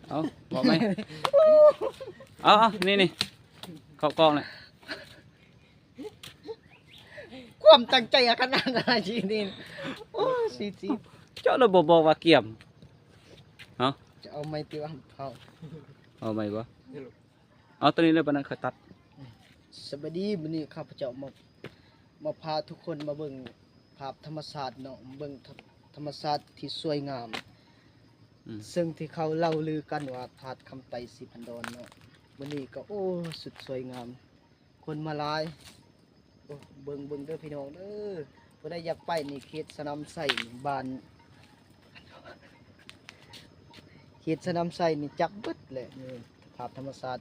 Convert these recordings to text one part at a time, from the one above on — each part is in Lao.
ເອົາ ບອກໄໝ ເອົາໆ ນີ້ໆ ເຂົ້າກ້ອງແຫຼະ ຄວາມຕັ້ງໃຈຂະໜາດນັ້ນຈີນີ້ ໂອ້ຍ ຊີຈີ ເຈົ້າລະບໍ່ບອກວ່າກຽມ ເອົາ ຈະເອົາໄມ້ຕິວ່າເອົາ ເອົາໄມ້ບໍ່ ເອົາໂຕນີ້ເລີຍ ປານນັ້ນຄ່ອຍຕັດ ສະບາຍດີ ມື້ນີ້ຂ້າພະເຈົ້າມາ ມາພາທຸກຄົນມາເບິ່ງພາບທຳມະຊາດເນາະ ເບິ່ງທຳ ທຳມະຊາດທີ່ສວຍງາມ ອືມ ເຊິ່ງທີ່ເຂົາເລົ່າລືກັນວ່າທາດຄຳໄຕສີພັນດອນເນາະ ມື້ນີ້ກໍ ໂອ້ ສຸດສວຍງາມ ຄົນມາຫຼາຍ ໂອ້ ເບິ່ງ ເບິ່ງເດີພີ່ນ້ອງເດີ ຜູ້ໃດຢາກໄປນີ້ ເຂດສະໜາມໄຊນີ້ ບ້ານ ເຂດສະໜາມໄຊນີ້ຈັກເບິດແຫຼະ ນີ້ພາບທຳມະຊາດ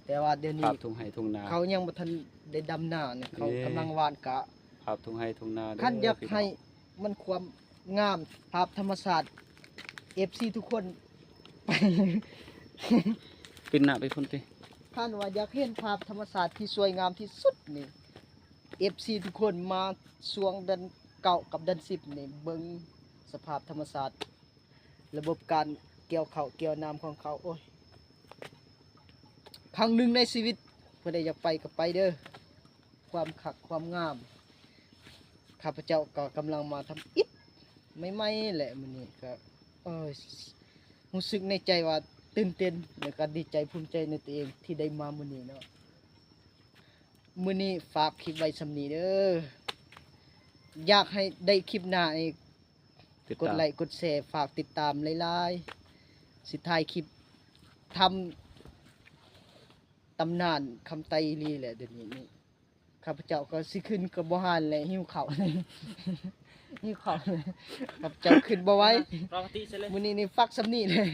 ແຕ່ວ່າດຽວນີ້ ພາບທົ່ງໄຮ່ທົ່ງນາ ເຂົາຍັງບໍ່ທັນໄດ້ດຳນານີ້ ເຂົາ ເອີ ກຳລັງຫວ່ານກະ ພາບທົ່ງໄຮ່ທົ່ງນາເດີ ຄັນຢາກໃຫ້ ພີ່ນ້ອງ ມັນຄວາມງາມ ພາບທຳມະຊາດ ເອັຟຊີທຸກຄົນ ໄປ ປິ່ນໜ້າໄປພຸ້ນຕິ ຄັນວ່າຢາກເຫັນພາບທຳມະຊາດທີ່ສວຍງາມທີ່ສຸດນີ້ ເອັຟຊີທຸກຄົນມາຊ່ວງເດືອນເກົ້າກັບເດືອນສິບນີ້ ເບິ່ງສະພາບທຳມະຊາດ ລະບົບການກ່ຽວເຂົ້າກ່ຽວນ້ຳຂອງເຂົາ ໂອ້ຍ ຄັ້ງໜຶ່ງໃນຊີວິດ ຜູ້ໃດຢາກໄປກໍໄປເດີ ຄວາມຄັກຄວາມງາມ ຂ້າພະເຈົ້າກໍກຳລັງມາທຳອິດໃໝ່ໆແຫຼະ ມື້ນີ້ກໍ ເອີຍ ຮູ້ສຶກໃນໃຈວ່າຕື່ນເຕັ້ນ ແລ້ວກໍດີໃຈພູມໃຈໃນຕົວເອງທີ່ໄດ້ມາມື້ນີ້ເນາະ ມື້ນີ້ຝາກຄລິບໄວ້ສ່ຳນີ້ເດີ ຢາກໃຫ້ໄດ້ຄລິບໜ້າອີກ ຕິດຕາມ ກົດໄລ້ກົດແຊ ຝາກຕິດຕາມຫຼາຍໆ ຊິຖ່າຍຄລິບທຳຕຳນານຄຳໄຕອີ່ຫຼີແຫຼະ ດຽວນີ້ນີ້ ຂ້າພະເຈົ້າກໍຊິຂຶ້ນກໍບໍ່ຫານແຫຼະ ຫິວເຂົ້າ ຫິວເຂົ້າ ຂ້າພະເຈົ້າຂຶ້ນບໍ່ໄຫວ ປົກກະຕິຊະເລີຍ ມື້ນີ້ນີ້ຝາກສ່ຳນີ້ເລີຍ